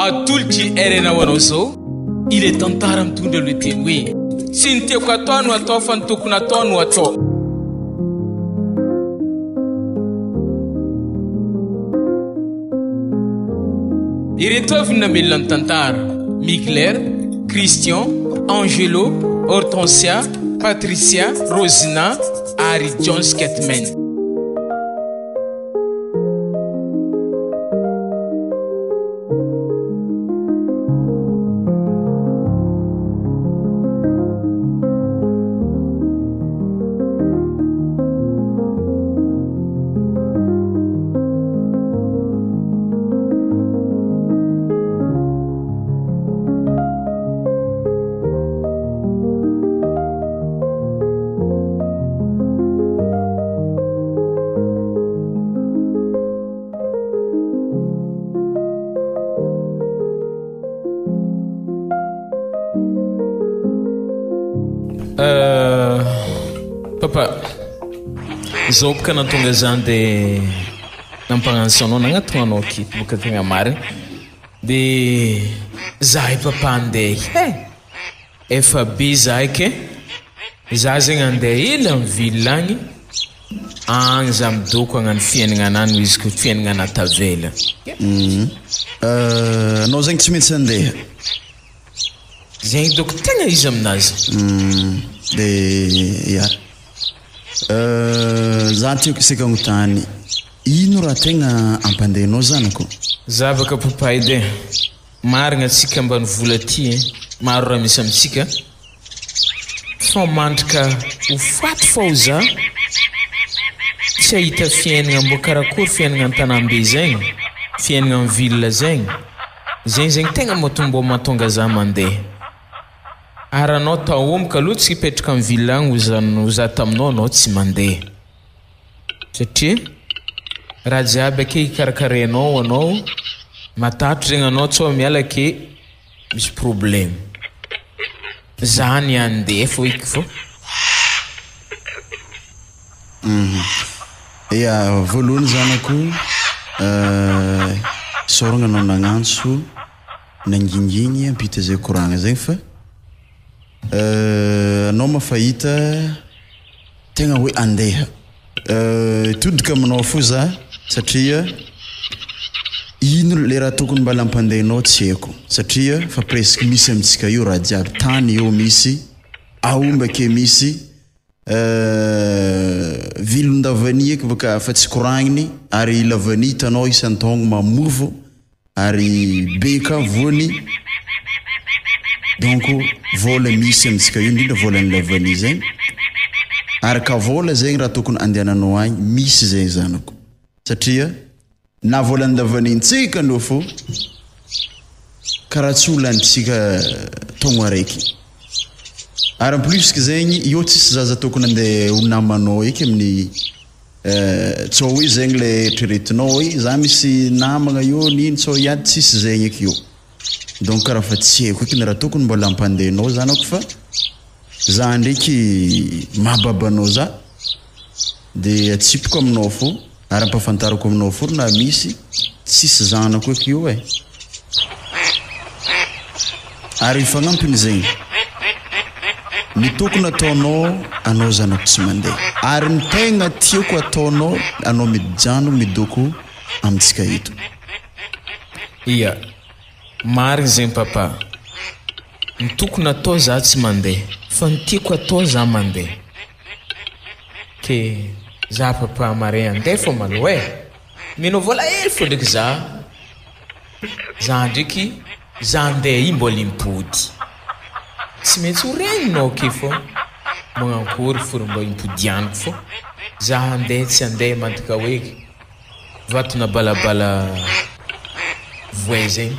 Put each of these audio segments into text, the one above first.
Atolotry RNA ho anao izao ilay tantara mitondra lohateny hoe Tsy ny tiako atao no atao fa ny tokony atao no atao. Ireto avy ny namelona ny tantara, Migler, Christian, Angelo, Hortensia, Patricia, Rosina ary John Skatman. Euh, papa, zao boka nahatonga zany de nampagnantso anao nagnatogna anao aketo boka tegna marigny de zahay papa andeha eh. Efa be zahay ke, za zegny andeha hely am ville agny, agny za midoko hagnano fiaignana anah noho izy ko fiaignana anah tavela. Anao zegny tsy maintsy andeha. Zegny doko tegna izy aminazy. De ya, za tiako isaka agnontany, ino raha tegna ampandeha anao zanako? Za baka papa edy e. Marigna atsika ambanivola aty e, maro raha misy amintsika fa mandrika ho faty fao za tsy ahita fiaignana mbô karakory fiaignana antanam-be zegny, fiaignana am ville zegny, zegny zegny tegna mbô mahatonga za mandeha. Ary anao taomiko aloha tsy hipetraka am ville agny ho za taminao anao tsy mandeha. Satria raha jiaby ake ikarakarainao anao, matatro zegny anao tsao miala ake misy problème. Za ny andeha fô eky fô. Ya, voalohany zanako isaoragna anao nagnantso nangingigny hampita zay koragna zay fa anao ma fa hita Tegna hoe andeha. Hitodika aminao fo za satria ino le raha tokony mbala ampandehanao tsy haiko satria fa presque misy amintsika io raha jiaby, tany io misy, aomby ake misy, vilon-davania eky bôka fa tsy koragniny ary lavania hitanao isan-taogno mamovo. Ary be ka voany donc vôla misy amintsika io indrindra vôlan'ny la vanille zegny ary ka vôla zegny raha tokony andehananao agny misy zegny zanako satria na vôlan'ny la vanille-ntsika aloha fô karaha tsy ho lanintsika taogno araiky ary en plus zegny io tsisy zaza tokony andeha ho namanao eky amin'ny Tsao hoe zegny le eritreretinao hoe za misy namagna eo nino tsao hiady tsisy zegny eky eo. Donc karaha fa tsy haiko eky ny raha tokony mbola ampandehanao zanako fa za ndreky maha babanao za de atsipiko aminao fô ary ampahafantariko aminao fô na misy tsisy zanako eky eo e. Ary fagnampiny zegny, ny tokony ataonao anao zanako tsy mandeha. Ary ny tegna tiako ataonao anao mijano midoko amintsika eto. Ia, marigny zegny papa. Ny tokony atao za tsy mandeha, fa ny tiako atao za mandeha. Ke za papa mare andeha fô malôha e. Omenao vôla hely fô ndraiky za. Za ndreky za andeha i mbola impody. Tsy maintsy ho regninao ake fô magnankory fô mba impodianiko fô za andeha tsy andeha madika hoe vato nabalabala voay zegny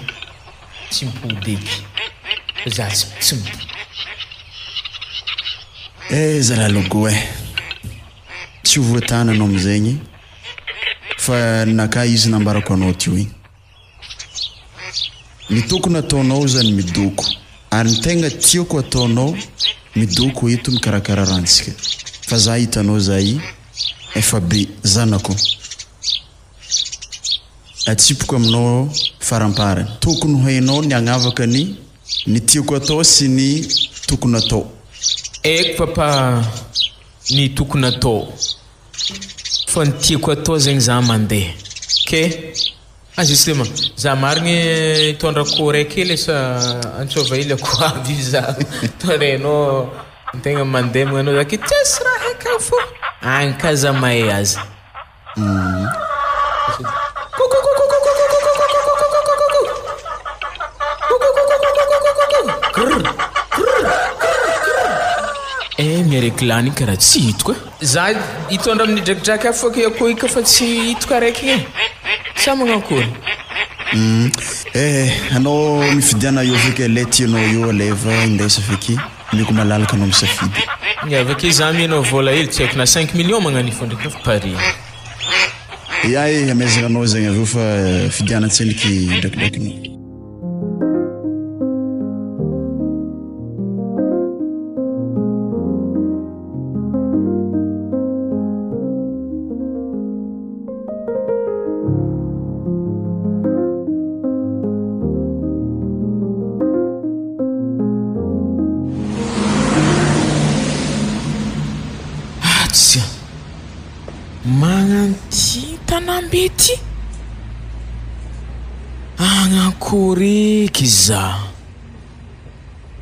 tsy mipody eky fa za tsy tsy mipody. Eh zalahy logo eh! Tsy ho voatana anao amizegny fa ninakahy izy nambarako anao teo igny. Ny tokony ataonao zany midoko ary ny tegna tiako ataonao midoko eto mikarakara rantsika fa za hitanao zay efa be zanako. Atsipiko aminao faramparany. Tokony ho hainao ny hagnavaka ny ny tiako atao sy ny tokony atao. Haiko papa ny tokony atao fa ny tiako atao zegny za mandeha ok. Ah justement, za marigny hitondra akoho raiky hely sa antsôva hely akoho avy io za tondrainao antegna mandeha magnano za ke tsisy raha haiko agny fô agny ka za mahay azy. Eh miaraiky lany karaha tsy hitako e. Za hitondra amin'ny drakidraky hafa fô akoho io fa tsy hitako araiky igny e. Sa magnankory? Eh anao mifidiana eo feky le tianao eo aleva indesa feky omeko malalaka anao misafidy. Ny avy ake za amianao vola hely tsy haiko na cinq millions magnano io fô ndraiky efa pare. Ya e amezana anao zegny avy eo fa fidiana antsendriky drakidrakinao. Atsia! Magnanty tanambe ty? Agnakory eky za?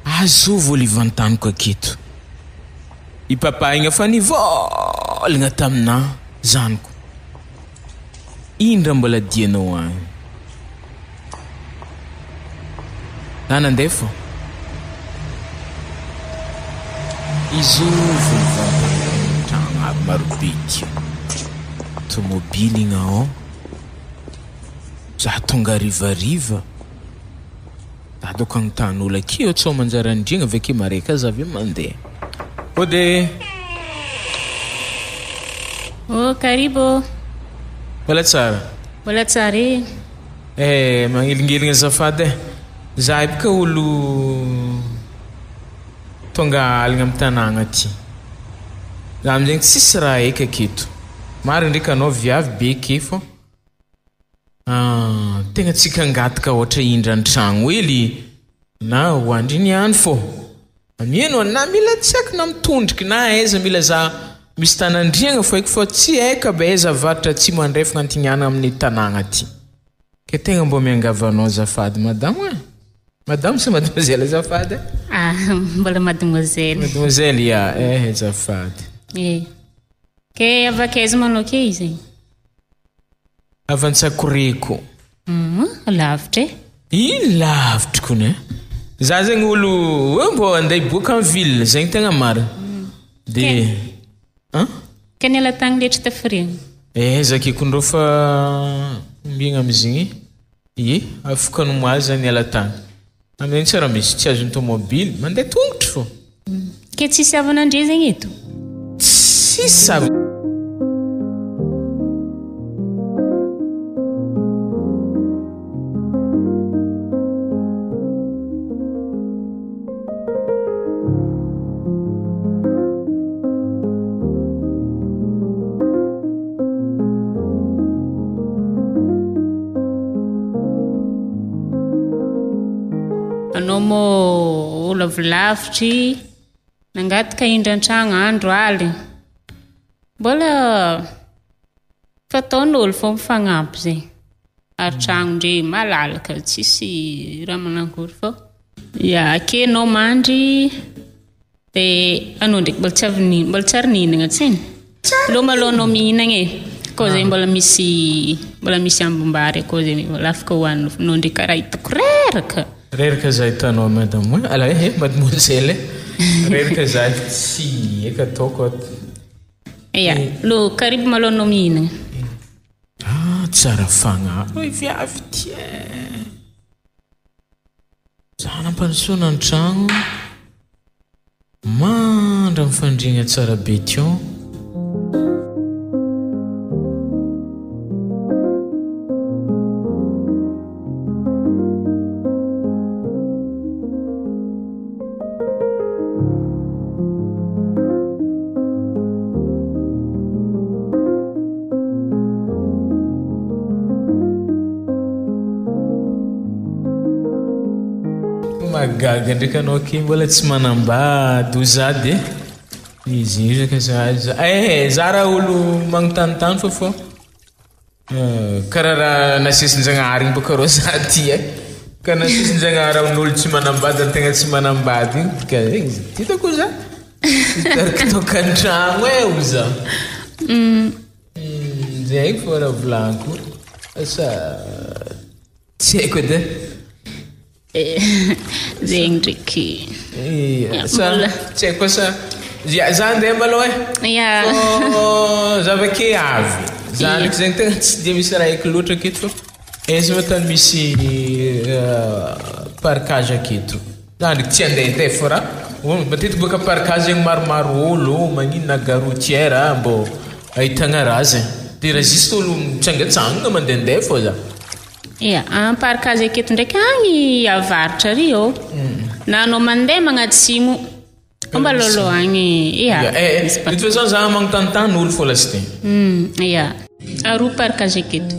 Azovy olo ivantaniko aketo. I papa igny efa nivôlagna taminà zanako. Ino raha mbola dianao agny? Za nandeha fô. Izy io vao nivantana tragno aby marobe ty. Tômôbily igny ao. Za tonga harivariva. Za dôko agnontany olo akia eo tsao manjary andriagna avy ake mare ka za avy eo mandeha. Ode! Oh, karibu. Mbola tsara? Mbola tsara e. Eh, magnelingeligna azafady e. Za io boka olo tonga aligna amy tanàgna aty. Za amizegny tsisy raha haiko aketo. Marigny ndraiky anao viavy be ake fô. Ah, tegna tsika angataka ôhatra hindra an-tragno hely na ho andriny ihany fô. Amianao na mila tsy haiko na mitondriky na aiza mila za misy tanandriagna fô haiko fa tsy haiko aby aiza avaratra atsimo andrefagna antignana amin'ny tanàgna aty. Ke tegna mbô miangavy anao azafady madamo e. Madame sa mademoiselle azafady e? Ah, mbola mademoiselle. Mademoiselle ya, eh azafady. Eh. Ke avy akaiza manao ke izy? Avy Antsakoreko. Hum, lavitra e. Ino lavitra kony e? Za zegny olo hoe mbô andeha hiboaka en ville, zegny tegna marina. De An? Ka niala tagny letry tafiriagna. Eh, zakeko ndrô fa ombiagna amizigny. Ie, afaka ny omaly za niala tany. Amin'izay tsy raha misy, tsy azon'ny tomobily, mandeha tongotro fô. Ke tsisy havana ndre zegny eto? Tsisy havana. Anao moa olo avy lavitry, nangataka hindra an-tragno andro aligny. Mbola fataon'olo fô mifagnampy zegny. Ary tragnon-dre malalaka, tsisy raha manankory fô. Ya, ake anao mandry. Dia anao ndraiky mbola tsy avy ni- mbola tsy ary nihinagna tsena? Aleo malôha anao mihinagna e, kô zegny mbola misy mbola misy ambim-bary akao zegny mbola afaka hohanina fa anao ndraiky karaha hitako reraka. Reraka za hitanao madame e, ala eh mademoiselle e, reraka za tsy haiko ataoko ato. Ya, lo karibo malôha anao mihinagna. Ah tsara fagnahy oe viavy ty e. Za nampandrosoana ny tragno mandra ny fandriagna tsara be tion. Mahagaga ndraiky anao aky mbola tsy manambady ho za de izy io zaka za za eh za raha olo magnontanintany fô fô karaha raha nasesin-jagnahary igny bôka rô za ty e, ka nasesin-jagnahary amin'olo tsy manambady an-tegna tsy manambady igny ka zegny izy ty hitako za hitariky tokantragno e ho za. Zegny fô raha volagniko asa tsy haiko edy e. Zegny ndraiky. Sa tsy haiko asa ya za andeha malôha e. Ya. Fô za avy ake avy. Za ndraiky zegny tegna tsy de misy raha haiko loatra aketo fô aiza ma tany misy parkage aketo. Za ndraiky tsy andehandeha fô raha matetiky bôka parkage zegny maromaro ôlo magnino na gare routière mbô ahitagna raha zegny. De raha juste ôlo mitsangatsangana mandehandeha fô za. Ia, am parkage aketo ndraiky agny avaratra ary ô. Na anao mandeha magnatsimo, fomba alôalôha agny, ia. Ia, eh, de toute façon za magnontanintany olo fô lasite. Ia, aroa parkage aketo.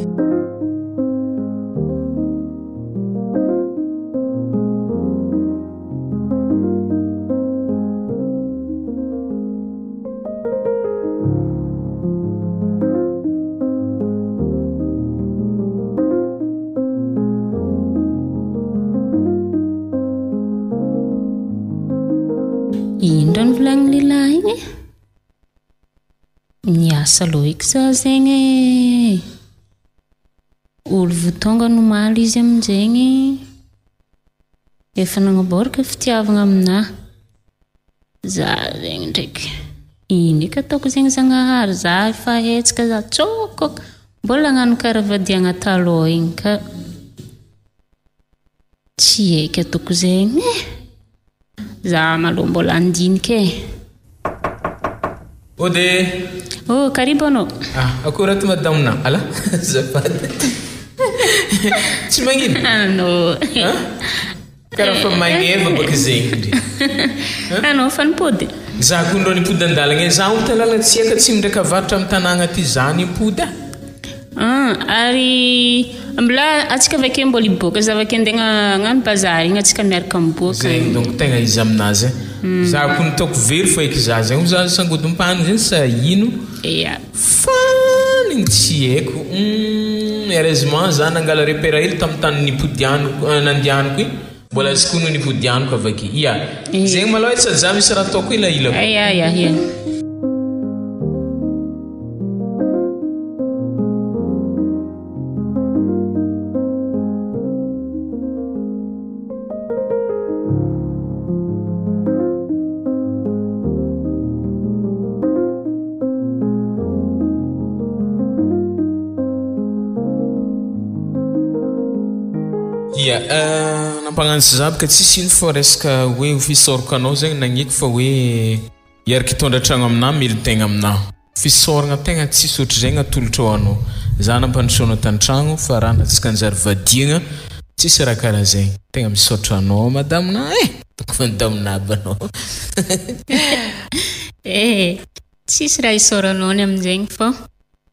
Ino raha novolagnin'ny lehilahy igny e? Niasa aloha eky za zegny e. Olo vao tonga nomaly izy amin'izegny efa nagnabôraka fitiavagna aminà. Za zegny ndraiky, ino eky ataoko zegny Zagnahary, za efa hetsika za tsôkôka, mbola hagnano karaha vadiagna talôha igny ka tsy haiky ataoko zegny e. Za malôha mbola handinika e. Ode! Oh, karibu anao. Ah, akory ato madame na? Ala, azafady. Tsy magnino? Anao. Hein? Karaha fa magneva baka zegny ndry. Anao fa nipody? Za koa ndrô nipody andalagna e. Za omby tanàna tsy haiko atsimo ndraiky avaratra amy tanàgna aty za nipody a. Ah, ary mbola antsika avy ake mbola hiboaka za avy ake andeha hagnano bazary igny antsika miaraka miboaka. Zegny donc tegna izy aminazy e. Za koa nitaoko very fô eky za zegny za sangodim-panina zegny sa ino? Ia. Fa ny tsy haiko humm heureusement za nangala repère hely tamin'ny tany nipodianiko nandianiko iny mbola azoko ono nipodianiko avy ake ia zegny malôha e sady za misy raha ataoko elaela ko. Ia ia ia. Ia, nampagnano sy za boka tsisy ino fô resaka hoe ho fisaorako anao zegny nagniko fa hoe hiaraka hitondra tragno aminah melo-tegna aminah. Fisaoragna tegna tsisy ohatrizegny atolotra ho anao. Za nampandrosoanao tantragno fa raha natsika anjary vadiagna tsisy raha karaha zegny. Tegna misaotra anao madame na eh! Ataoko madame aby anao. Eh! Tsisy raha isaoranao ny aminjegny fô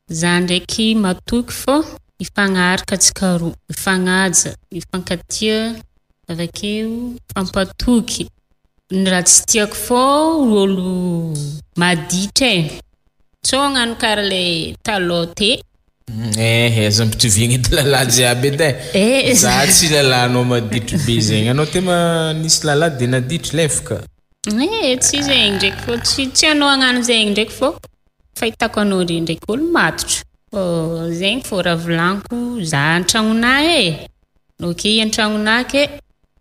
za ndraiky matoky fô hifagnaraka antsika roa, hifagnaja, hifankatia, avakeo hifampatoky. Ny raha tsy tiako fô olo maditra e! Tsô hagnano kara le talôha te. Eh, aza ampitoviagna edy lalahy jiaby edy e. Za tsy lalahinao maditry be zegny. Anao te ma nisy lalahy de naditry lefaka. Eh, tsy zegny ndraiky fô, tsy tsy anao hagnano zegny ndraiky fô fahitako anao re ndraiky olo matotra. Fô zegny fô raha volagniko, za an-tragnonà e, ok an-tragnonà ke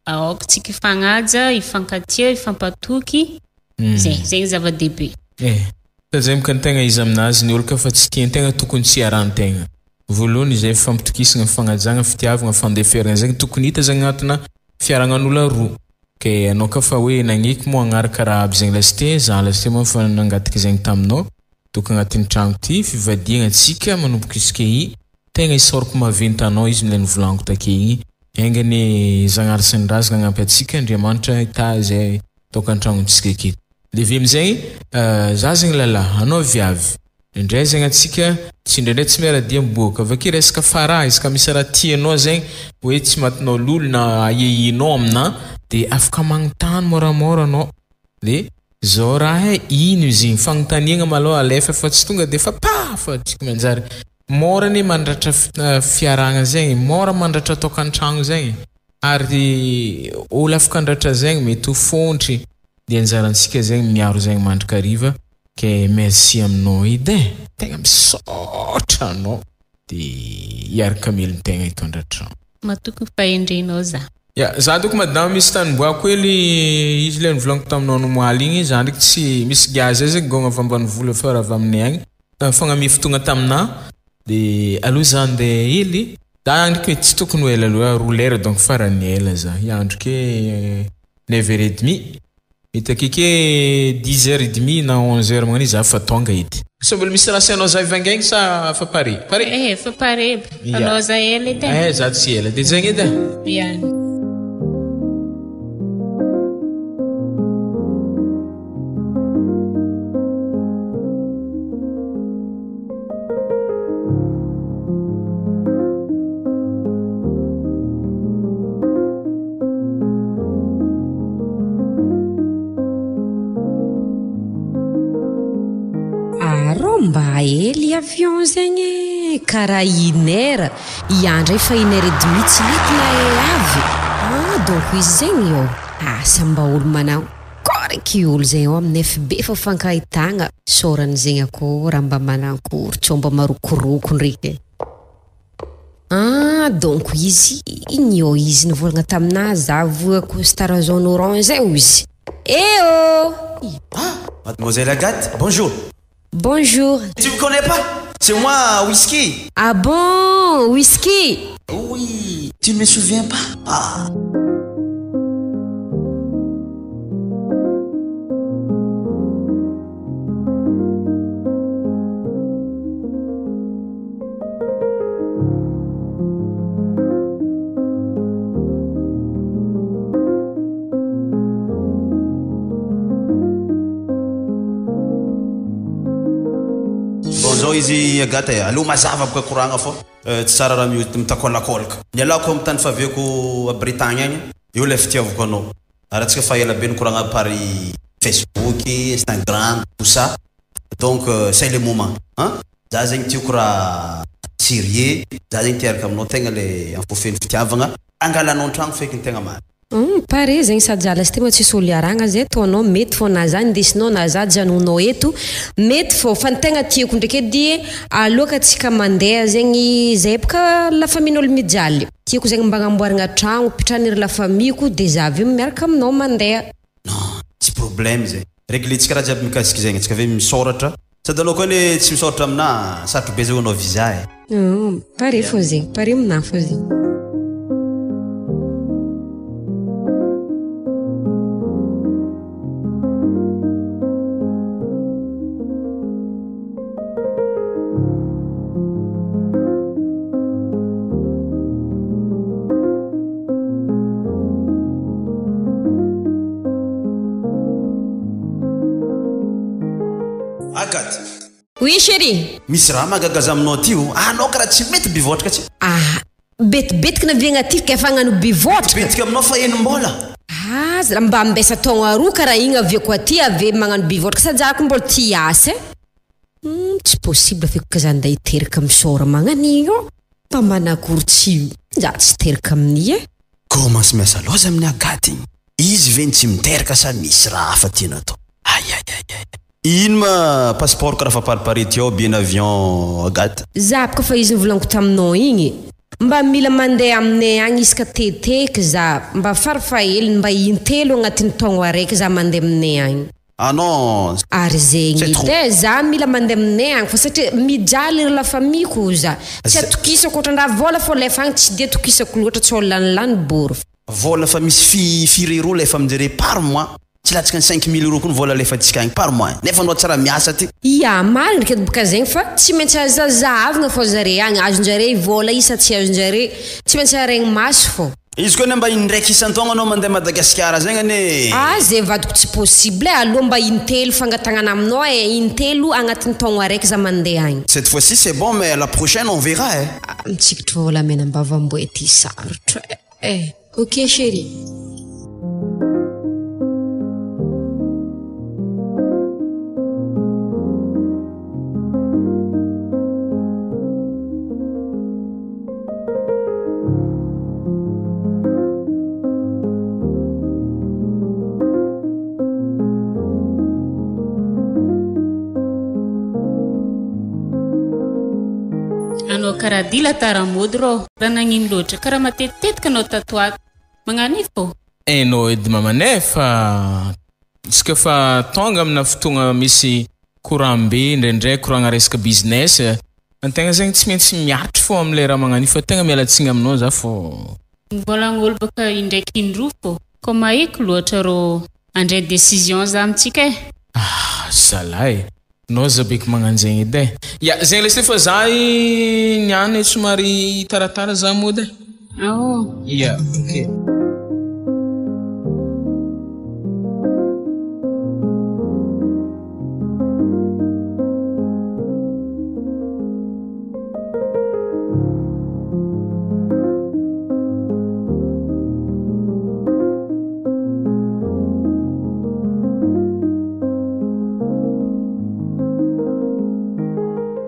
aoka tsika hifagnaja, hifankatia, hifampatoky, zay, zegny zava-dehibe. Eh, fa zay moka ny tegna izy aminazy, ny olo ka fa tsy tian-tegna tokony tsy iarahan-tegna. Voalohany izay fifampitokisagna, fifagnajagna, fitiavagna, fandeferagna zegny tokony hita zegny agnatina fiarahagnan'olo aroa. Ke anao ka fa hoe nagneky moa hagnaraka raha aby zegny lasite, za lasite moa efa nangataky zegny taminao, toko agnatin'ny tragno ty, fivadiagna antsika manomboka isika i, tegna isaorako maventy anao izy ilay novolaniko take igny, enga anie Zagnahary sy ny Razana hagnampy antsika, Andriamanitra hitahy izay tokantragnontsika aketo. De avy amizay, za zegny lalahy, anao viavy. Indraindray zegny antsika tsy indraindray tsy miara-dia miboaka. Avy ake resaka fara, izy ka misy raha tianao zegny hoe tsy matinao lolo na ahiahianao aminà de afaka magnontany môramôra anao de zao raha e, ino izy igny? Fagnontaniagna malôha alefa fa tsy tonga de fa pa! Fa tsika manjary môra anie mandratra fiarahagna zegny, môra mandratra tôkantragno zegny ary ôlo afaka handratra zegny mety ho fôntry de anjarantsika zegny miaro zegny mandrakariva. Ke merci aminao edy e! Tegna misaotra anao de hiaraka hamelon-tegna hitondra tragno. Matoky ny fahendrenao za. Ya, za doko madame misy tany mboako hely izy le nivolaniko taminao nomoaly igny, za ndraiky tsy misy gars zay zegny gôgna avy ambanivolo efa avy aminay agny, nifagnamia fotoagna taminah de aleo za andeha hely, za ndraiky tsy tokony ho ela loa, roa lera donc farany ela za, hiandry ke neuf heures et demi. Mety akeke dix heures et demi na onze heures magnano izy za fa tonga edy. Sao mbola misy raha asianao za hivangaigny sa fa pare? Pare? Eh, fa pare aby. Ya. Anao za ela edy e. Eh, za tsy ela. De zegny edy e. Ya. Arô mba hely avion zegny e, karaha une heure, ia ndray fa une heure et demie tsy mety na e avy, ah donc izy zegny ô, asa mba olo manankory eky olo zegny ao amin'ny FB fa fankahitagna, sôrany zegny akô raha mba manankory tsô mba marokoroko ndreky e. Ah donc izy igny ô izy nivolagna taminah za voa costard jaune orange io izy. Eh oh! Ah! Mademoiselle Agathe, bonjour. Bonjour. Tu me connais pas? C'est moi, Whisky. Ah bon! Whisky? Oui, tu ne me souviens pas? Ah! Bon zao izy Agathe e, aleo mazava boka koragna fô tsy tsara raha mitakôlakôlaka. Nialako am tany faviako a Bretagne agny, eo lay fitiavako anao. Ary antsika fa ela be nikoragna par Facebook, Instagram, tout ça, donc c'est le moment an! Za zegny tiako raha serieux, za zegny te hiaraka aminao tegna le am fo feno fitiavagna, angalanao an-tragno feky ny tegna marina. Hum pare zegny sady za lasiteo tsisy olo iarahagna zay ataonao mety fô na za indesinao na za ajanonao eto mety fô fa ny tegna tiako ndraiky edy aloka tsika mandeha zegny zay boka la famille n'olo mijaly tiako zegny mba agnamboaragna tragno pitrahany ry la famille ko de za avy eo miaraka aminao mandeha. Non, tsy problème zay. Reglentsika raha jiaby mikasika zegny, antsika ve misoratra, sady anao koa anie tsy misoratra aminà, sarotro be zao hanao visa e. Hum, pare fô zegny, pare aminà fô zegny. Agathe. Oui chérie. Misy raha mahagaga za aminao aty o, anao karaha tsy mety bivotraka tsy. Ah, betibetiky naviagna aty ka efa hagnano bivotraka. Betibetiky aminao fa enim-bola. Aza mba ambesa taogno aroa karaha igny aviako aty ave magnano bivotraka sady za ko mbola ty hiasa e. Hum tsy possible feky ka za ndeha hiteraka misaora magnan'igny ô. Fa manakory tsy za tsy teraka amin'i e. Commence miasa loza amin'i Agathe igny. Izy ve no tsy miteraka sa misy raha hafa tiana atao? Aiaiaiai. Ino ma passeport ko raha fa paripare ty ao bien avion Agathe? Za boka fa izy nivolaniko taminao igny mba mila mandeha aminay agny isaka teteky za mba farafaheliny mba intelo agnatin'ny taogno araiky za mandeha aminay agny. Ah non, Ary zegny c'est trop. edy e, za mila mandeha aminay agny fa satria mijaly ry la famille ko za, tsy atokisako ohatran-draha vôla fô lefa agny tsy de atokisako loatra tsao lanilany bôro. Vôla fa misy fi firy euro alefa amin-jare par mois, tsy latsaka ny 5000 euros koa ny vôla alefantsika agny par mois, nefa anao tsy raha miasa aty. Ia, marina ndreky edy boka zegny fa tsy maintsy azazahavigna fô zare agny, azon-jare i vôla i sa tsy azon-jare, tsy maintsy aregny maso fô. Izy koa anie mba indraiky isan-taogno anao mandeha Madagasikara zegny anie e. Ah zay vadiko tsy possible e, aleo mba intelo fangatagnana aminao e, intelo agnatin'ny taogno araiky za mandeha agny. Cette fois ci c'est bon mais à la prochaine on verra eh. Ah mitsikitry volamena am-bavamboe ty sarotra eh. Ok chérie. Anao karaha dila tara mody rô. Raha nagnino loatra karaha matetitetika anao tato ato. Magnano ino fô? Hainao edy mamanay fa isaka fa tonga amina fotoagna misy courant be indraindray koragna resaka business antegna zegny tsy maintsy miatry fô amle raha magnano io fa tegna miala tsigny aminao za fô. Mivôlagn'olo bôka indraiky indroa fô. Kô maheky loatra rô handray décision za amintsika eh. Ah zalahy e! Nao za beky magnanjegny edy eh. Ya zegny lesy fa za niany somary taratara za mody eh. Ao. Ya ok.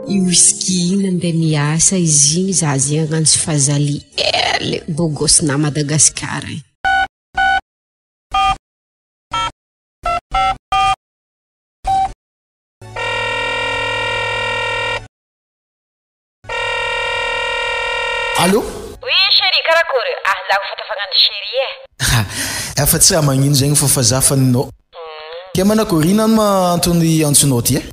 I whisky igny nandeha niasa izy igny za zegny agnano tsy fazaly ela beau gosse na Madagascar e. Allô? Oui chérie, karakory? Ah za ko fatafagnano chérie eh. Efa tsy raha magnino zegny fô fa za fa ninao. Ke manakory, inona ma antony antsonao ty eh?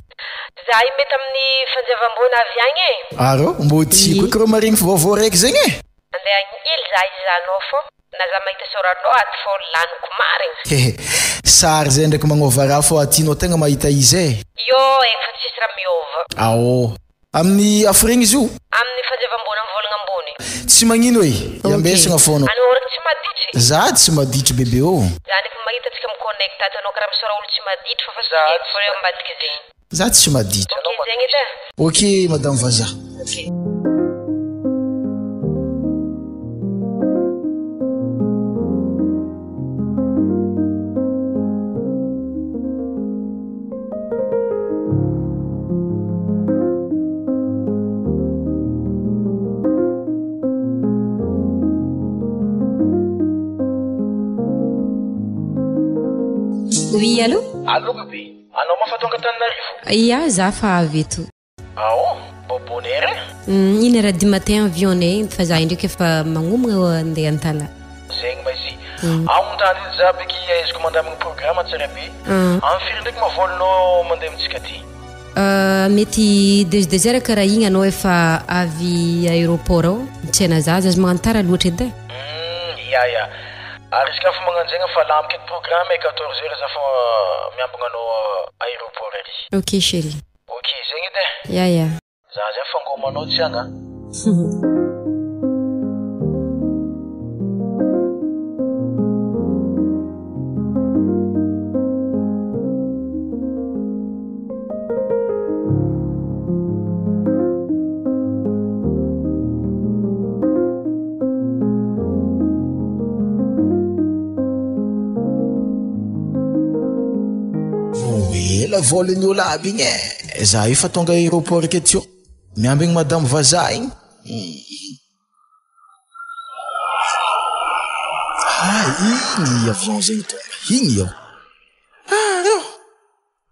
Za io mety amin'ny fanjavamboana avy agny eh. Arô, mbô tiako eky rô maregny vaovao raiky zegny eh. Andeha agny hely za hizahanao fô na za mahita sôranao ato fô laniko marigny. Hehe, sary zay ndraiky magnova raha fô aty nao tegna mahita izy eh. Iô efa tsisy raha miôva. Aô. Amin'ny hafiriagna izy io? Amin'ny fanjavamboana amin'ny volagna ambony. Tsy magnino e! Iambesagna foana. Anao raiky tsy maditry? Za tsy maditry bebe ô! Za nefa mahita antsika mi-connecte ato anao karaha misaora olo tsy maditry fa fa tsy haiko fa eo ambadiky zegny. Za tsy maditry. Ok zegny edy e! Ok madame vazaha. Ok. Oui, allô? Allô bebe, anao ma fa tonga Antananarivo? Ya, za fa avy eto. Ao, mbô bonheur eh? Une heure du matin avion-nay fa za ndraiky efa magnomagna andeha Antala. Zegny ma izy. Aondrano edy za beky ahaizako mandamigny programme tsara be. Amin'ny firy ndraiky ma vol-nao mandeha amintsika aty? Mety deux deux heures karaha igny anao efa avy aéroport ao, mitsena za, za aza magnano tara loatra edy eh. Ya ya. Ary izy ka fa magnano zegny fa lamiko edy programme e, 14 heures za fa miambigna anao aéroport ary. Ok chérie. Ok zegny edy eh. Ya ya. Za zay fangomanao tsy agna. Vao ela volan'ny olo aby igny e. Za efa tonga aéroport aketo teo, miambigny madame vazaha igny. Ah, igny avion zegny tonga, igny eo. Ah, reo.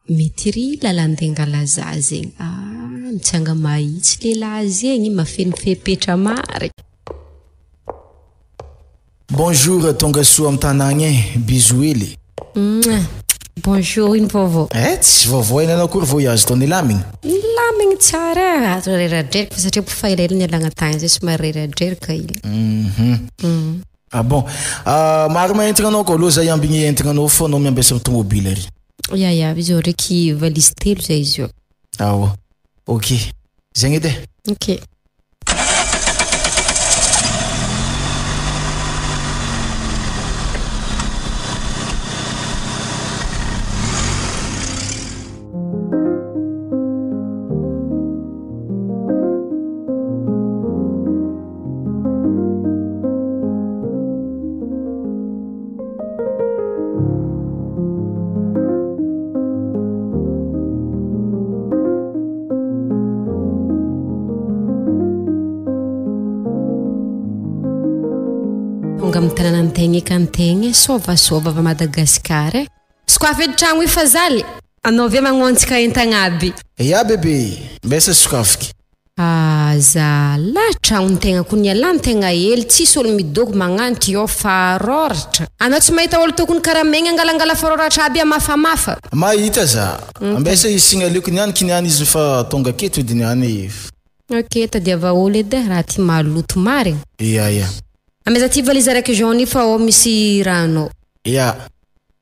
Mety ry lalan-dengala za zegny. Ah, mitsanga mahitsy lehilahy zegny, mafeno fepetra marigny. Bonjour tonga soa am tanagna e, bisous hely. Mouah. Bonjour ino vaovao? Eh tsy vaovao hainanao akory voyage tao nilamigny? Nilamigny tsara eh, ato reradreraka fa satria fa elaela nialagna tagny zay somary reradreraka hely. Mhm. Ah bon. Maro ma entigna anao ko aleo za hiambigny entigna anao fô anao miambesa am tomobile ary. Ya ya, izy io ndraiky valise telo zay izy io. Ao. Ok. Zegny edy e. Ok. tonga amin'ny tanànan-tegna eky an-tegna e, sôvasôva avy à Madagascar e. Sokafy edy tragno io fa zaly, anao ve magnontsika entagna aby. Ya bebe, mbesa sokafiky. Ah zalah, tragnon-tegna koa nialan-tegna hely, tsisy olo midoko magnano ty ao farôratra. Anao tsy mahita olo tokony karamaigny angalangala farôratra aby hamafamafa. Mahita za, ambesa izy signaleko niany kiniany izy fa tonga aketo edy niany. Ok, tadiava olo edy eh, raha ty maloto marigny. Ya ya. Amaiza ty valise araiky jaune io fa ao misy rahanao. Ya,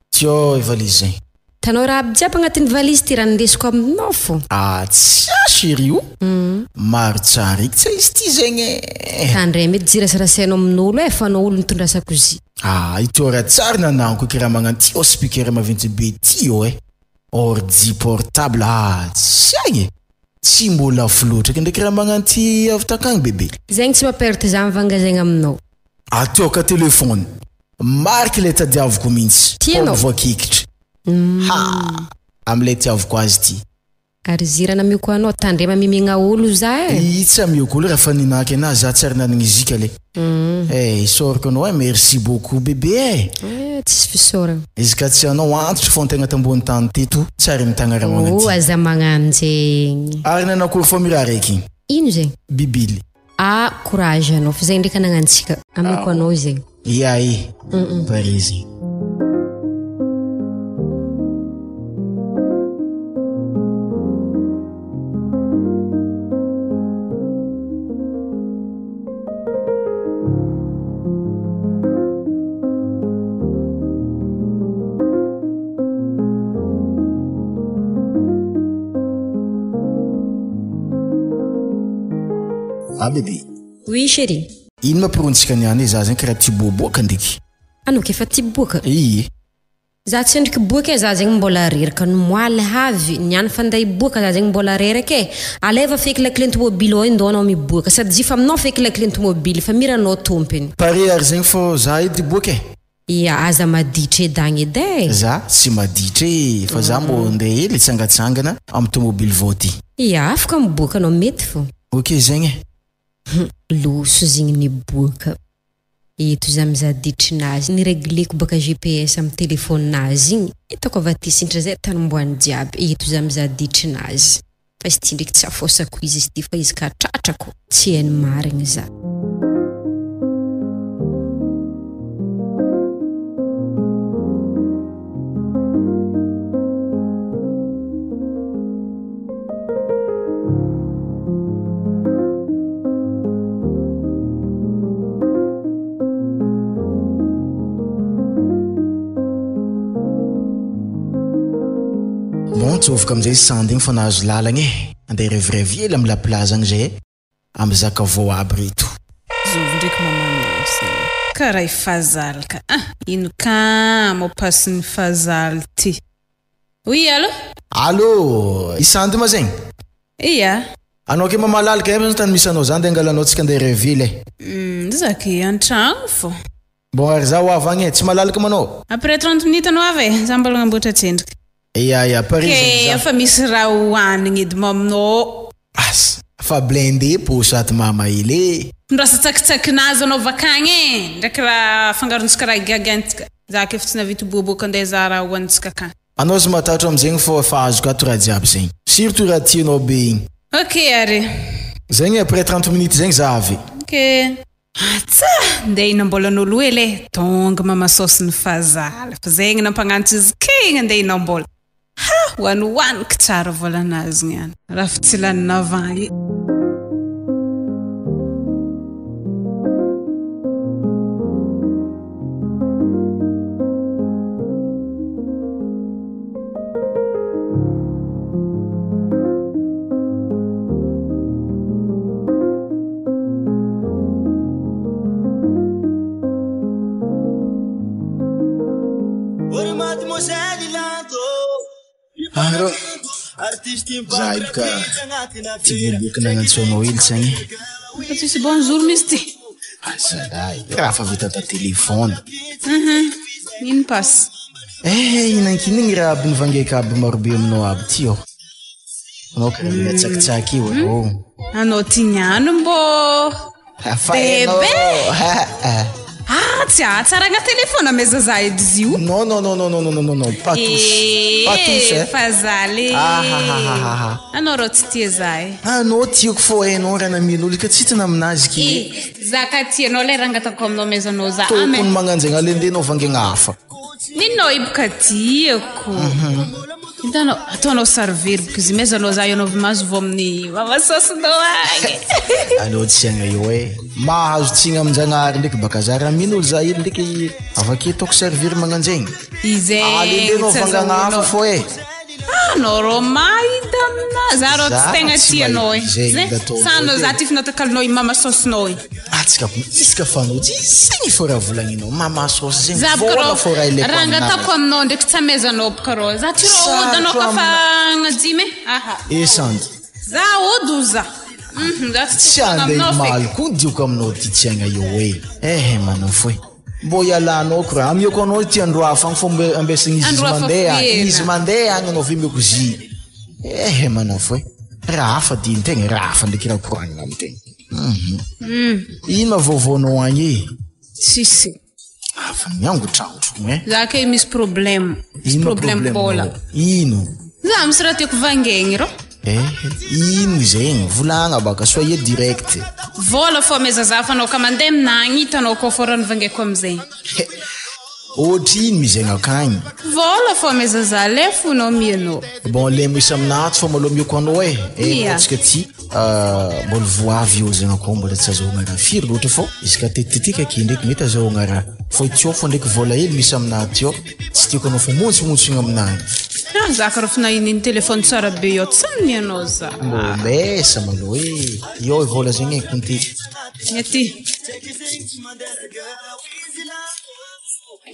ty ao i valise zegny. Hitanao raha aby jiaby agnatin'ny valise ty raha nindesiko aminao fô. Ah tsia chérie o, maro tsara eky tsa izy ty zegny eh. Tandremo edy tsy irasarasainao amin'olo eh fa anao olo nitondrasako izy. Ah ity ora tsara nananko eky raha magnano ty ao speaker maventy be ty eo eh, ordi portable ah tsia e. Tsy mbô lafo loatra eky ndraiky raha magnano ty avy takagny bebe. Zegny tsy mamperte za mivanga zegny aminao. Ataoka téléphone. Marque ilay tadiaviko mintsy. Tianao? Paoly voakikitra. Ha! Amilay tiaviko azy ty. Ary zira namioko anao, tandrema mimigna olo za eh. Ii tsy amioko olo raha fa ninaky anah za tsy ary nanagna izika le. Eh isaorako anao eh merci beaucoup bebe eh. Eh tsisy fisaoragna. Izy ka tsy anao antitry fô antegna tambony tany teto tsy ary mitagna raha Oh magnanty. aza magnano zegny. Ary nanakory fô miraha raiky igny. Ino zegny? Bibily. Ah courage anao fa zegny ndraiky anagnantsika. Ameko anao zegny. Ia e. Pare zegny. Ah bébé. Oui chérie. Ino ma porontsika niany e za zegny karaha tia boaboaka ndraiky. Anao k'efa tia boaka? Ie. Za tsy endriky boaka e, za zegny mbola reraka ny moaly havy, niany fa ndeha hiboaka za zegny mbola reraka e, alaiva feky lakile ny tomobily ao ndao anao miboaka, sady jifa aminao feky lakile ny tomobily fa mira anao tompiny. Pare ary zegny fô za edy hiboaka e. Ia, aza maditra edy agny edy e. Za tsy maditra e, fa za mbô ndeha hely hitsangatsangana amy tomobily vao ty. Ia, afaka miboaka anao mety fô. Ok zegny e. Hum, loso zegny niboaka. Eto za mizaha ditrinazy, ni-regleko baka GPS am telephone-nazy igny, hitako avy aty sintra zay tany omboany jiaby, eto za mizaha ditrinazy. Fa izy ty ndreky tsy afôsako izy izy ty fa izy ka tratrako, tsy hainy marigny za. Bon, tsofoka amin'izay sandy igny fa nahazo lalagna e. Andeha hirevirevy hely amin'ny la plage agny zay amy zaka vao aby reto. Zovy ndraiky mamanao zegny. Karaha i Fazal ka ah! Ino ka mot passe-n'i Fazal ty? Oui, allo? Allo! I Sandy ma zegny? Ia. Anao ke mamalalaka aiza zany tany misy anao za ndeha angalanao tsika ndeha revily e. Hum, za ke antragno fô. Bon ary za ho avy agny e, tsy malalaka ma anao? Après 30 minutes anao avy e, za mbola agnamboatra tsendriky. Ia ia, pare Ke zegny za. efa misy raha hohanigny edy maminao. Asa, fa blindé paosy ato mama hely e. Tondrasa tsakitsakinazy anao vakagny e, ndraiky raha afangarontsika raha giagiantsika. Za ke efa tsy nahavita hiboaboaka andeha hizaha raha hohanintsika akagny. Anao tsy matahotra amizegny fô efa azoko ato raha jiaby zegny. Surtout raha tianao be igny. Ok ary. Zegny e, après 30 minutes zegny za avy. Ok. Atsa! Ndeha hinam-bôlan'olo hely e! Tonga mama saosy-n'ny fazaly fa zegny nampagnantso izy kegny andeha hinam-bôla. Ha! Hoanihoaniko tsara vôlanazy niany. Raha fa tsy laninà vagny. Arô, za io ka ty boboky nagnantso anao hely tsagny. Fa tsisy bonjour misy ty. Azalahy, raha fa vita ta téléphone. Mhm. Ino passe? Eh, inankinigny raha aby nivangaika aby marobe aminao aby ty ô. Anao karaha mila tsakitsaky io Hmm? ô. Anao ty niany mbô. Fa hainao. Bebe. Ah, tsy ahatsaragna téléphone ameza za edy izy io. Non non non non non non non non pas touche. Pas touche eh. Fazaly. Ah ha ha ha ha ha. Anao rô tsy tia za e. Anao tiako fô hainao raha namian'olo ka tsy hitina aminazy ki. Eh, za ka tianao le raha angatako aminao amezanao za. Tokony magnanjegna alendenao vangegna hafa. Ninao i boka tiako. Hitanao, ataonao sary very boka izy, mezanao za ianao avy mahazo vao amin'ny mama saosinao agny. Aleo tsy agna eo e. Mahazo tsigny amin-jagnahary ndraiky baka za raha mino olo za hely ndraiky avake ataoko servir magnanjegny. Izay Alendenao tsy vangagna hafa azahoanao. fô e. Anao rô mahita amina za rô tsy Za tegna tsy tia anao e. mahita zegny Zay, da ataonao sanao edy za e. ty fnatakalinao i mama saosinao e. Atsika ko isaka fanao tsy zegny fô raha volagninao mama saosy zegny Za boka vola rô fô raha ilaiko raha aminazy. angatako aminao ndraiky tsy amezanao boka rô. Za ty rô ody anao Sarotro ka fa amina. agnadimy e. Aha. E sandy. Za ody ho za. Mhm, za tsy Tsy tia andeha aminao himaly feky. koa dioko aminao ty tsy agna eo e. Ehe manao fo e. Mbô ialanao ko raha amiako anao ty andro hafa agny fô mbe ambesagna izy Andro hafa mandeha agny. foena. Izy mandeha agny anao avy amiako zy. Ehe manao fo e. Raha hafa dihin-tegna, raha hafa ndraiky raha koragnina amin-tegna. Mm. Ino ma vaovaonao agny e? Tsisy. Hafa miangotrangotro e. Za kay misy problème. Misy Ino ma problème problème bola. Ino? Za misy raha tiako vangaigny rô. Eh, ino zegny? Volagna baka, soyez direct. Vola fô ameza za fa anao ka mandeha aminah agny hitanao koa fô raha nivangaiko amizay. Ohatrino mizegny akagny? Vola fô ameza za le fonao mianao. Bon, le misy aminahy tsy fô malôha mioko anao e. Eh, Ia. antsika ty mbola voavy eo zegny akao mbola tsy azahoagna raha firy loatra fô izy ka tetitetika ake ndraiky mety azahoagna raha. Fô ty ao fô ndraiky vola hely misy aminahy ty ao tsy tiako anao fô montsimontsy aminahy. Ah, za karaha fa nahin'iny téléphone tsara be io tsy mianao za. Mbô mesa malôha e. Io vola zegny e konte. Aty.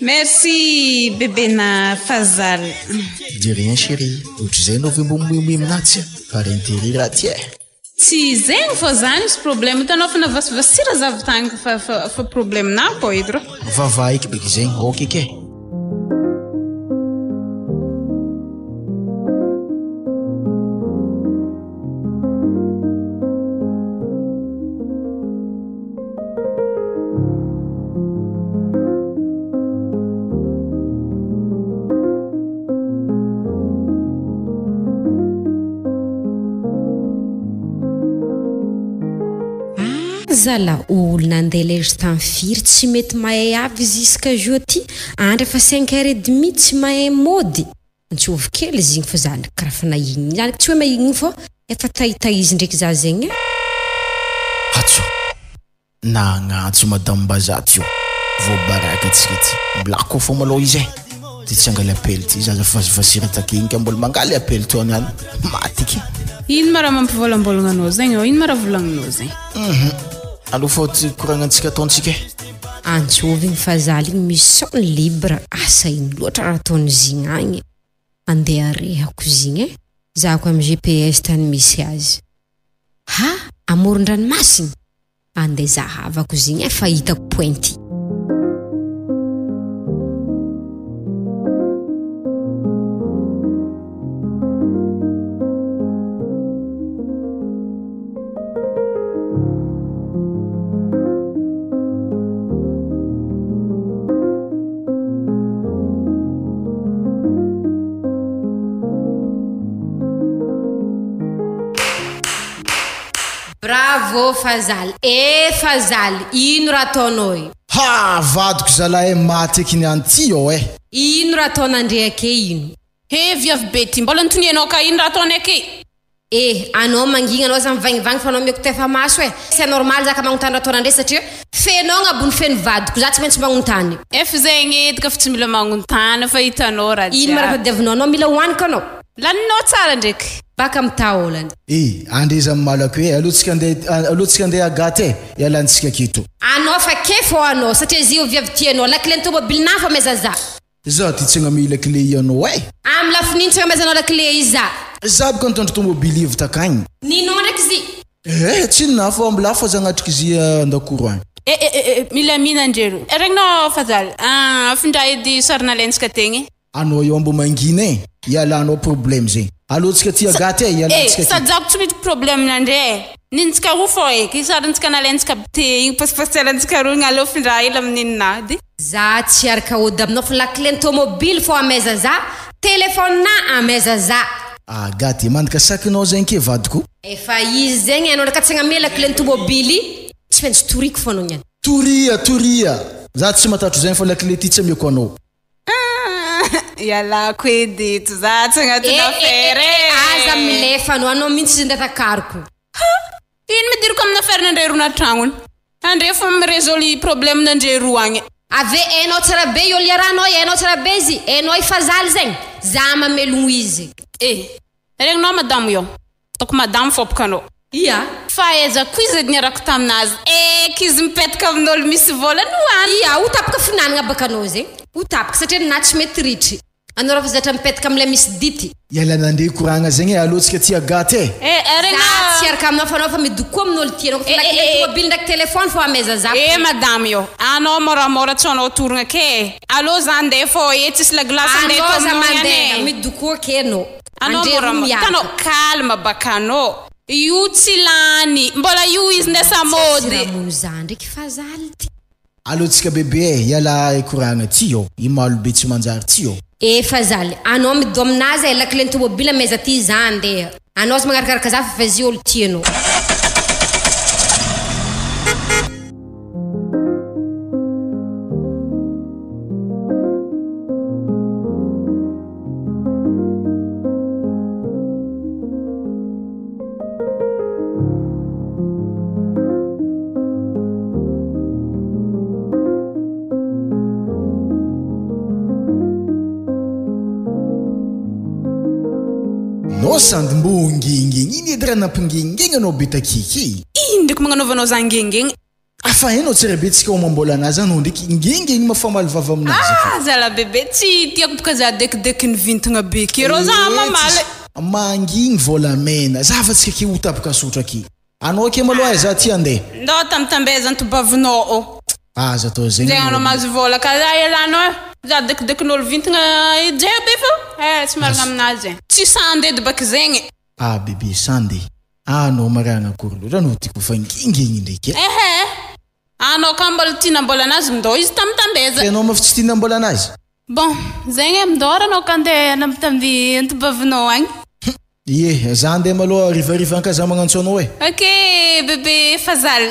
Merci bébé na Fazal. De rien chérie. Ohatr'izay anao ve mbo mimoimoy aminahy tsia? Par intérêt raha ty e. Tsy zegny fô zany misy problème hitanao fa navasivasira za avy tagny fa fa fa problème na koa edy rô. Vava eky beky zegny, ok ke. Zala olo nandeha lery tamin'ny firy tsy mety mahay avy jusqu'à jour ty andro efa cinq heures et demie tsy mahay mody. Antsovy kely izy igny fa za karaha fa nahigny zany tsy hoe mahigny fô efa tahitahizy ndraiky za zegny e. Atso. Nagnantso madame Bazaty io. Voabaraka antsika ty. Mbola koa fô malôha izy e. Ty tsy angaly appel ty zaza vasivasira take igny ka mbola mangaly appel teo niany. Maty ke. Ino ma raha mampivolambolagna anao zegny ô? Ino ma raha volagninao zegny? Mhm. Aleo fô ty koragnantsika ataontsika e. Antsovy igny fazaly igny mission libre asa ino loatra raha ataon'izy igny agny. Andeha arehako izy igny e. Zahako amin'ny GPS tany misy azy. Ha, amoron-dranomasina? Andeha zahavako izy igny e fa hitako pointy. Bravo Fazaly, eh Fazaly, ino raha ataonao io? Ha, vadiko zalahy e maty eky niany ty eo e. Ino raha ataon'Andrea ake ino? He viavy be ty, mbola nitonianao ka ino raha ataonay ake? Eh, anao mangigna anao aza mivangivangy fa anao omeko tefa maso e. C'est normal za ka magnontany raha ataon'Andrea satria fenao agnabon'ny feno vadiko, za tsy maintsy magnontany. Efa zegny edy ka fa tsy mila magnontany fa hitanao raha Ino ma raha jiaby. tadiavinao, anao mila hohaniko anao. Laninao tsara ndraiky. Baka amin'ny taolany. Eh, Andrea za mimalako e, aleo tsika andeha aleo tsika andeha Agathe e, ialantsika aketo. Anao fa kefo anao satria izy viavy tianao, lakile ny tomobilinah fa maiza za. Za ty tsy agname lakile ianao e. Amin'ny lafiny ino tsy agnamezanao lakile izy za? Za boka nitondra tomobily avy takagny. Ninao ndraiky izy? Eh, tsy nina fa mbola fa za agnatriky izy andakoro agny. Eh eh eh eh, milamina andrero. Regninao Fazaly, ah, afindra edy sary nalaintsika tegny e. Anao eo ambo mangina e, ialanao problème zegny. Aleo tsika ty Agathe e, Eh, ialantsika aketo. sady zako tsy mety problème nandre e. Nintsika roa fô eky, sarintsika nalaintsika aby te igny, posiposialantsika roa igny, aleo findra hely amin'ny ninahy de. Za tsy hiaraka hody aminao fa lakile-n'ny tômôbily fô amaiza za, téléphone-na amaiza za. Agathe, mandika sakinao zegny ke vadiko. Efa izy zegny anao ndraka tsy agnamia lakile-n'ny tômôbily, tsy maintsy toriko fô anao niany. Toria, toria! Za tsy matatro zegny fa lakile ty tsy amiako anao. Ialako edy eto za tsy agnatin'ny affaire e! Aza milefa anao, anao mihitsy izy ndeha takariko. Ha! Ino midiriko amin'ny affaire n'andre roa natragnony? Andre fo mi-resoly problème n'andre roa agny. Ave hainao tsara be io liaranao e, hainao tsara be izy, hainao i Fazaly zegny, za mamelogno izy. Eh! Regninao madamo io. Ataoko madamo fôpaka anao. Ia. Fahaizako izy edy niarako taminazy eky izy mipetaka amin'olo misy vôla no any. Ia, ho tapaka finanagna baka anao zegny. Ho tapaka satria ninahy tsy mety ritry. Anao raha fa zatra mipetaka amle misy dity. Ialana ndeha hikoragna zegny e, alô tsika ty Agathe e. Eh, Za tsy hiaraka aminao fa anao efa midokoa amin'olo ty anao fa lakile tomobily ndraiky téléphone fô amaiza za. Eh madamo io, anao môramôra tsy anao torogna ke e. Alô za ndeha fô eh tsisy lagilasy andeha Anao eto za aminao ihany mandeha e. midokoa ke anao. Anao Andre mora roa miaraka. Hitanao calme baka anao. Io tsy lany. Mbola io izy ndeha Tsy mody. raha za ndraiky fa zaly ty. Aleo tsika bebe e, ialahy koragna ty ô, i malo be tsy manjary ty ô. Efa zaly, anao mido aminazy e, lakile ny tomobile amaiza ty za andeha. Anao aza magnarakaraka za fa efa zy olo tianao. Nao sandy mbô ngengegny iny edy raha nampingengegny anao be takiky. Ino ndraiky magnanaovanao za ngengegny? Afa hainao tsara be tsika homam-bola anazy anao ndraiky ngengegny mafamaly vava aminazy ake. Ah zala bebe tsy tiako boka za dekideky ny vintagna be ke rô za mamaly. Mangigny volamena za fa tsika ke ho tapaka sotra ke. Anao ake maloha e za ty andeha. Ndao tambitambeza antobavinao ô. Aza atao zegny Zegny anao mahazo vola ka za elanao e. Za dekidekin'olo vintagna jiaby fô eh tsy marigna aminazy e. Tsy sandy edy baky zegny. Ah bebe sandy. Anao maragna akory loatra no tiako fa ngingigny ndraiky e. Ehe. Anao ka mbola tia nambola anazy ndao izy tambitambeza. Enao ma fa tsy tia nambola anazy. Bon, zegny e mindôra anao ka andeha hanambitamby antobavinao agny. Ie, za andeha malôha harivariva agny ka za magnantso anao e. Ok bebe Fazal.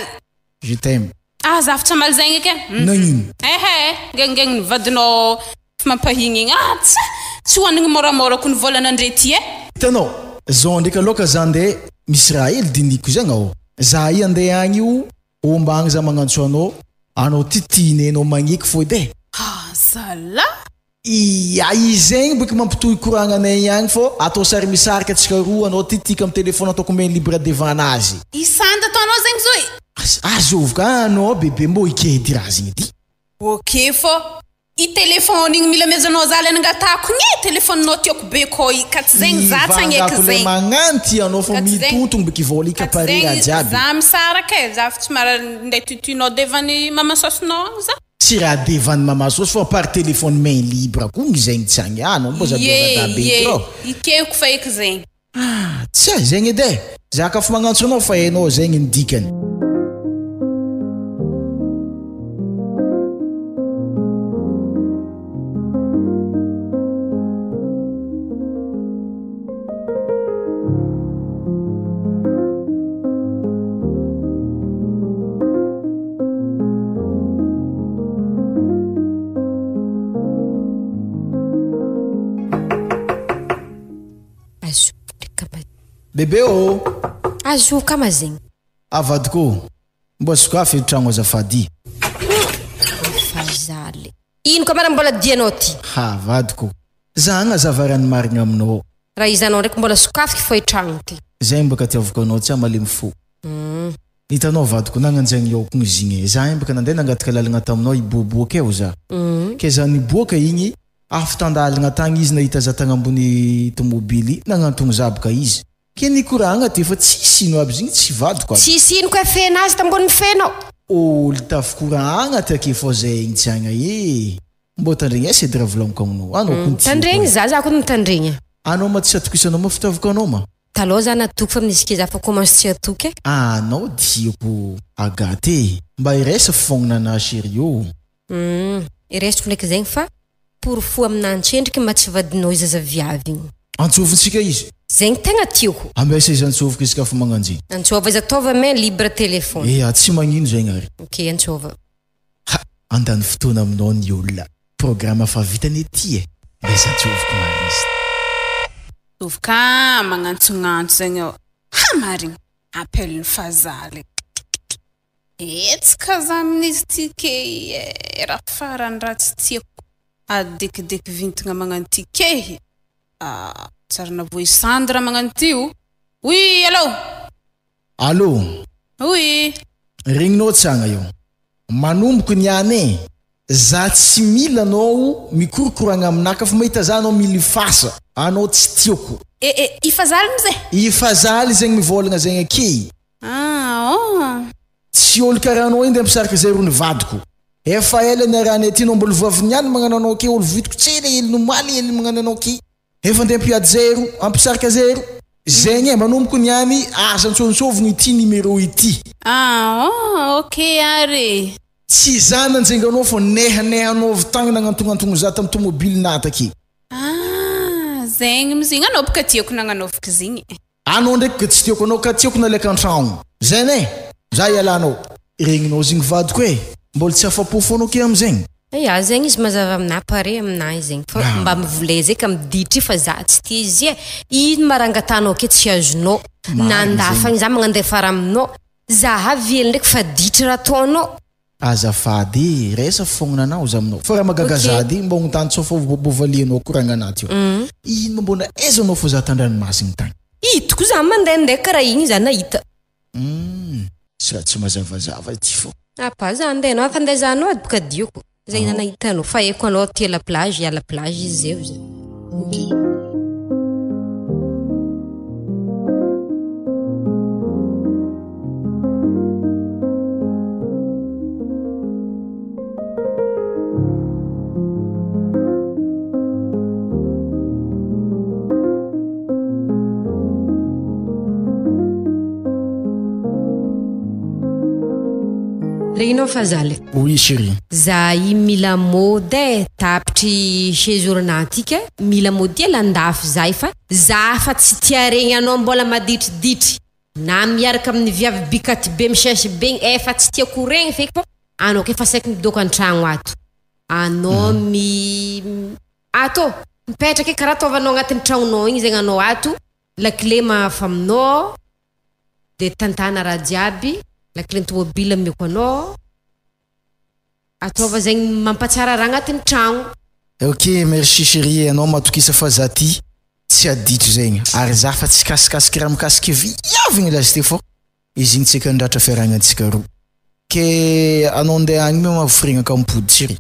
Je t'aime. Ah za fa tsy hamaly zegny eky e. Nagnino? Ehe, ngengengny vadinao mampahigny igny. Ah tsa! Tsy hohanigny môramôra ko ny vôlan'Andre ty e. Hitanao, zao ndraiky aloha ka za andeha misy raha hely dinihiko zegny ao. Za i andeha agny io, homba agny za magnantso anao, anao ty tianenao magneky fô edy e. Ah zalah! Ia, izegny boky mampitohy koragnanay ihagny fô atao sary misarika antsika roa, anao ty tiaka am téléphone ataoko main libre devant anazy. I Sanda ataonao zegny zo e! Azovy ka anao bebe mbô ikedy raha zegny edy. Ok fô i téléphone igny mila amezanao za le nangatahako igny e, téléphone-nao tiako be kô i ka tsy zegny za tsy hagneky Ivangako le zegny. magnano ty anao fô Ka tsy zegny mitontogno boky vôla ka tsy ikapare raha zegny jiaby. za misaraka e, za fa tsy mara ndeha tutuinao devant-ny mama saosinao agny za. Tsy raha devant mama sosy fa par téléphone main libre koa gny zegny tsy agny anao mbô za Ie, bevata be ie, trop. ikehiko fa eky zegny. Ah, tsia zegny edy e! Za ka fa magnantso anao fa hainao zegny ny dikany. Bebe ô! Azoka ma zegny. Avadiko ô! Mba sokafy io tragno azafady. Fazaly. Ino ka mara mbola dianao ty? Ha vadiko. Za agnazava raha ny marigna aminao. Raha izanao ndraiky mbola sokafiky fô i tragno ty. Zay mbaka tiaviko anao tsy malemy fo. Hitanao vadiko nagnanjagny ao kogny izy igny e. Za imbaka nandeha nangataka lalagna taminao hiboaboaka eo za. Ke za niboaka igny, avy tandalagna tagny izy nahita za tagny ambony tomobily, nagnantogno za baka izy. Ke nikoragna ty fa tsisy ino aby izy igny, tsy vadiko aby. Tsisy ino koa fenazy tambony fenao. Olo tafikoragna ty ake fô zay igny tsy agna e. Mbô tandregnesa edy raha volagniko aminao. Anao kony tsy Tandregny za, za koa mitandregny. Anao ma tsy atokisanao ma fitiavako anao ma. Taloha za natoky fa amin'izy ke za fa commence tsy hatoky e. Anao tiako Agathe e! Mba iraisa fognona anah chérie ô! Humm iraisiko ndraiky zegny fa porofo aminah antsendriky mba tsy vadinao i zaza viavy igny. Antsovintsika izy. Zegny tegna tiako. Ambesa izy antsoviko izy ka fa magnanjy. Antsôva izy ataova main libre téléphone. Ea tsy magnino zegny ary. Ok antsôva. Ha! Handany fotoana aminao ny olona. Programme fa vita anie ty e! Mbesa antsoviko marina izy. Tsovy ka magnantsognantso zegny ao. Ha marigny! Appel-n'i Fazaly. Hetsika za amin'izy ty key e! Raha farany raha tsy tiako adekideky vintagna magnano ty key. Ah, tsary navoa i Sandra magnano ty o! Oui, allô! Allô! Oui! Regninao tsagna io. Manomboka niany e! Za tsy mila anao mikorokoragna aminah ka fa mahita za anao milifasa, anao tsy tiako. Eh eh, i Fazaly mizay? I Fazaly zegny mivôlagna zegny ake. Ah oh. Tsy olo karaha anao iny ampisaraka zay ro ny vadiko. Efa ela niarahanay aty anao mbola voavy niany magnano anao ake olo voitiko tsela ely nomaly ely magnano anao ake. Efa andeha ampiady zay ro ampisaraka zay ro. Zegny e manomboko niany aza antsôntsôvigny ity numéro ity. Ah oh ok ary e. Tsy za nanjenga anao fa nehanehanao avy tagny nagnantognantogno za tamy tomobile nahataky. Ah zegny mizigny anao boka tiako nagnanaoviko zigny e. Anao ndraiky ka tsy tiako anao ka tiako naleka antragno. Zay ne! Za ialanao. Regninao zegny vadiko e! Mbola tsy afapo fô anao ke amizegny? Ya zegny izy mazava aminah pare aminah izy zegny fa mba mivoleza eky amy ditry fa za tsy tia izy e! Ino ma raha angatanao ake tsy azonao? Nandà fagny za magnandefa raha aminao, za avy ela ndraiky fa ditry raha ataonao. Azafady e, resa fognona anao za aminao. Fa raha mahagaga za ady, mba ontany sao fa mbô valianao koragna anaty io. Ino ma mbô nahaizanao anao fa za tandranomasigny tagny? Hitako za mandehandeha karaha igny za nahita. Humm, tsy raha tsy mazavazava ity fô. Apa za andeha anao afa andeha ady boka dioko. Zay za nahita anao fa haiko anao aty la plage, à la plage izy zay ozy. Ok. Regninao fa zaly. Oui chérie. Za i mila mody e, tapitry séjour-na ty ka mila mody ela andafy za fa za fa tsy tia regny anao mbola maditriditry na miaraka amin'ny viavy bikaty be misesy be igny efa tsy tiako ho regny feky fa anao ke fa saiky midôka an-tragno ato anao mi ato mipetraka e karaha ataovanao agnatin'ny tragnonao igny zegny anao ato lakile mahafa aminao de tantana raha jiaby lakile tomobile ameko anao ataova zegny mampatsara raha agnatin'ny tragno. Ok merci chérie anao matokisa fa za ty tsy aditro zegny ary za fa tsy kasikasiky raha mikasiky viavy igny lasite fô izy igny tsy eky handratra fiarahagnantsika roa ke anao ndeha agny ma mahaforigna mipody chérie.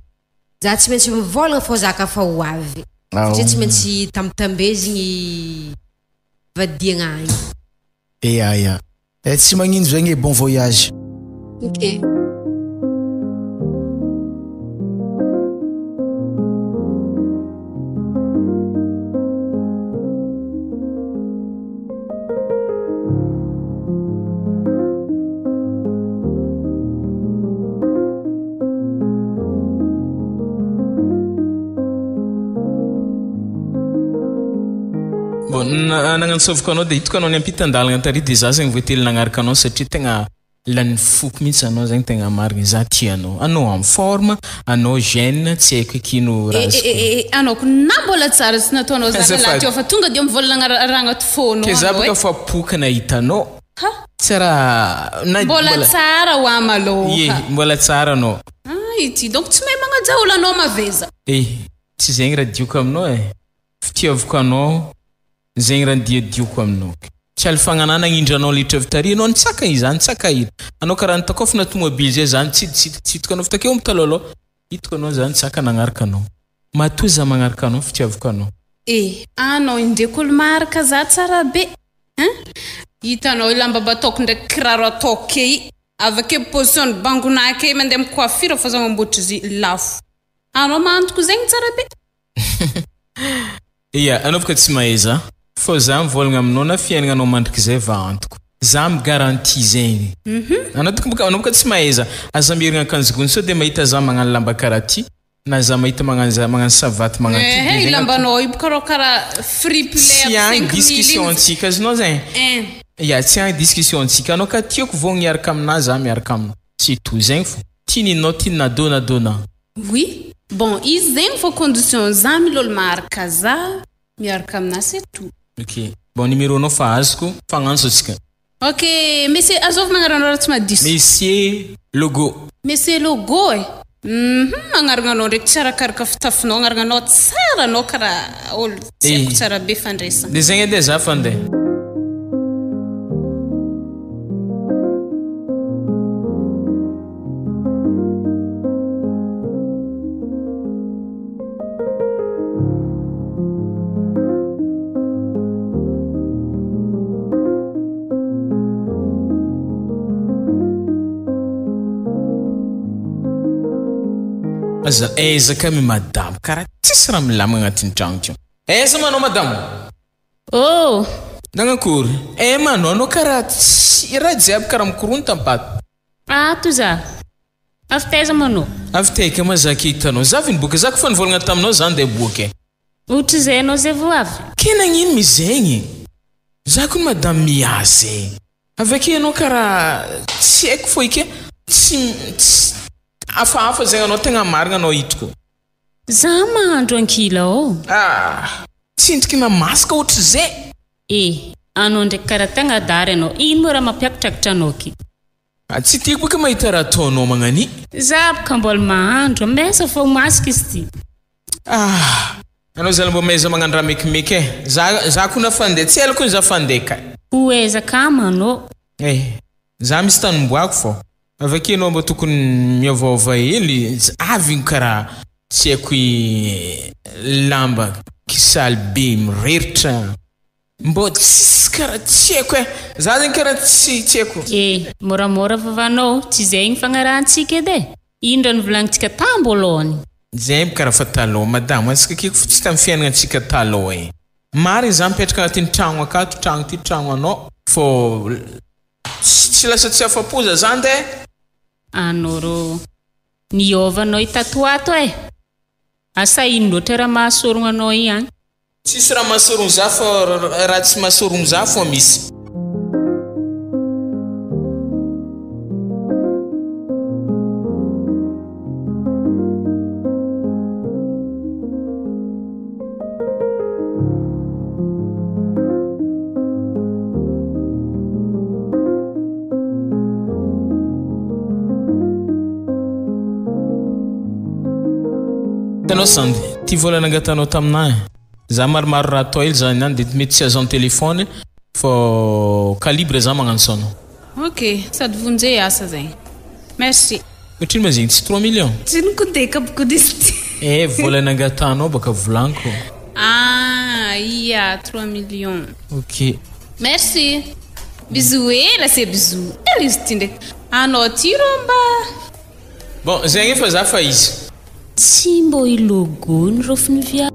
Za tsy maintsy mivôlagna fô za ka fa ho avy satria tsy maintsy tambitambezigny vadiagna agny. Ya ya. Eh tsy magnino zegny e bon voyage. Ok. Bon, nagnantsoviko anao dia hitako anao niampita an-dalana tary dia za zegny voately nagnaraka anao satria tegna lany foko mihitsy anao zegny tegna marigny za tia anao. Anao en forme, anao jeune, tsy haiko eky ino raha azoko. Eh eh eh anao ko na mbola tsara tsy nataonao zany lahy teo fa tonga dia mivolagna raha agnaty fônao Ke za anao bôka e. fa poka nahita anao. Ha! Tsy raha na Mbola tsara hoa malôha. Ie, mbola tsara anao. Ah ity donc tsy mahay magnaja olo anao maveza. Eh, tsy zegny raha dioko aminao e. Fitiavako anao, zegny raha diadioko aminao. Tsy alifagnana nagnindry anao litra avy tary, anao nitsaka iza, nitsaka ira. Anao karaha nitakôfina tomobily zay, za nitsiditsidika, tsy hitako anao fa takeo mitalôlô, hitako anao za nitsaka nagnaraka anao. Matoa za magnaraka anao, fitiavako anao. Eh, anao indreko olo maharaka za tsara be hein! Hitanao i lamba bataoko ndraiky kiraro ataoko ke i, avake position ny bangonà ke mandeha mi coiffure fa za mamboatry izy lafo. Anao mahantoko zegny tsara be. Ia, anao boka tsy mahay za. Fô za mivôlagna aminao na fiaignanao mandrakizay va antoko. Za mi garantie zegny. Anao tokony boka anao boka tsy mahay za. Aza mierigna akanjo gony sao de mahita za magnano lamba karaha ty na za mahita magnano za magnano savaty magnano ty de Ehe, zegny lambanao io boka rô karaha fripy Tsy le agny 5000 discussion igny. antsika azonao zegny? Eh. Ya tsy agny discussion antsika. Anao ka tiako vao miaraka aminah za miaraka aminao. C'est tout zegny fô. Ty ninao ty na dona dona. Oui. Bon, izy zegny fô condition za mila olo maharaka za miaraka aminah c'est tout. Ok. Bon numéro nao fa azoko, fagnantso antsika. Ok, monsieur azovy magnarana raha tsy mahadiso. Monsieur Logo. Monsieur Logo e. Mhm, agnaragnanao ndraiky tsy arakaraka fitafinao, agnaragnanao tsara anao karaha olo tsy haiko Eh. tsara be fandraisana. De zegny edy e za fa andeha. Aza ezaka mi madamo karaha tsisy raha milamina agnatin'ny tragno ty. Aiza ma anao madamo? Oh! Nagnakory? Eh ma anao anao karaha tsy raha jiaby karaha mikorontam-paty. Ato za. Avy taiza ma anao? Avy taiky ma za ke hitanao. Za avy niboaka za kofa nivolagna taminao za ndeha boaka e. Ohatrizay anao zay vao avy? Ke nagnino mizegny? Za kony madame miasa e. Avy ake anao karaha tsy haiko fô ike tsy tsy hafahafa zegny anao tegna marigna anao hitako. Za mahandro ankila ao. Ah! Tsindriky na masaka ohatrizay. Eh! Anao ndraiky karaha tegna adara anao. Ino moa raha mampiakatrakatra anao ke? Ah, tsy tiako boka mahita raha ataonao magnani. Za boka mbola mahandro, mesa fô masaka izy ty. Ah! Anao zala mba mahaiza magnano raha mekimeky e. Za za kona fandeha, tsy ela kony za fandeha ka. Ho aiza kama anao? Eh! Za misy tany omboako fô. Avy ake anao mba tokony miovaova hely, avy igny karaha tsy haiko i lamba kisaly be mireritra. Mbô tsisy karaha tsy haiko e! Za zegny karaha tsy tsy haiko. Eh, moramora vavanao, tsy zay igny fagnarahantsika edy e! Ino raha novolagnintsika tamboalohany? Zay karaha fa talôha madamo, antsika akeky fa tsy tamin'ny fiaignantsika talôha e! Marigny za mipetraka agnatin'ny tragno akato, tragno ty tragno anao, fô tsy tsy lasa tsy afa-po za za ndeha. Anao rô, niôva anao i tato ato e! Asa ino loatra raha mahasorogno anao i agny? Tsisy raha mahasorogno za fa raha tsy mahasorogno za fô misy. Hitanao Sandy, ty vola nangatanao taminah e. Za maromaro raha atao hely za niany de mety tsy azo am téléphone fô calibre za magnantso anao. Ok, sady vonjy asa zegny. Merci. Ohatrino ma zegny? Tsy trois millions? Tsy nikodeka boko izy ty. Eh, vola nangatanao baka volagniko. Ah, ia, trois millions. Ok. Merci. Bisous hely ase bisous hely izy ty ndraiky. Anao ty rô mba. Bon, zegny efa za fa izy. Tsy mbô i logo ny rofiny viavy.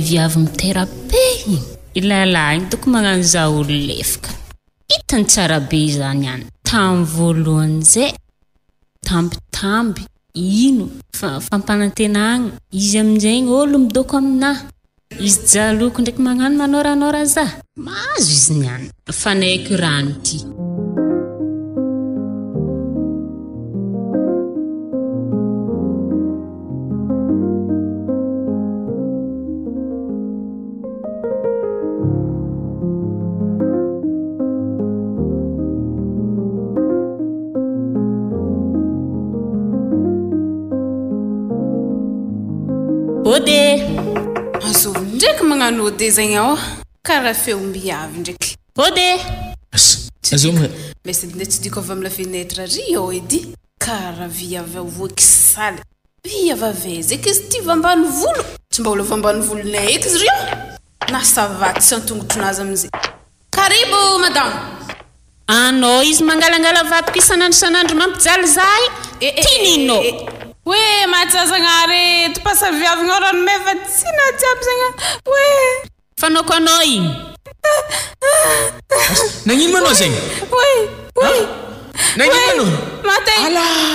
Viavy mitera-pe igny. I lahilahy igny doko magnano za olo lefaka. Hitany tsara be izany any. Tamin'ny voalohany zay, tambitamby, ino, fampanantenagna, izy amin'izay igny olo midoko aminahy. Izy jaloko ndraiky magnano manôranôra za. Mahazo izy niany. Fanaiky rano ty. Ode! Azovy ndraiky magnano ode zegny ao, karaha feom-biavy ndraiky. Ode! Azovy. Mais edy ndeha tsidiko avy amy la fenêtre ary eo edy. Kara viavy avoaky saly. Viavy avy aiza eky izy ty va ambanivolo? Tsy mba olo avy ambanivolonay eky izy ry io. Na savaty sy antongotronazy amizay. Karibo madame. Anao izy mangalangala vadiko isan'andro isan'andro mampijaly za i. Tininao. Hoe mahatsiazagnahary eto pasa viavy gnao ranomeva tsy na jiaby zegny. Hoe. Fanaoko anao igny. Nagnino ma anao zegny? Hoe. Hoe. Nagnino ma anao? Mate.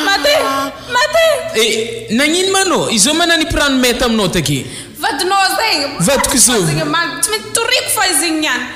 Mate. Mate. Eh, nagnino ma anao? Izao ma nanipy rano meta aminao take. Vadinao zegny. Vadiko zao. Zegny ma- tsy maintsy toriko fa izy igny niany.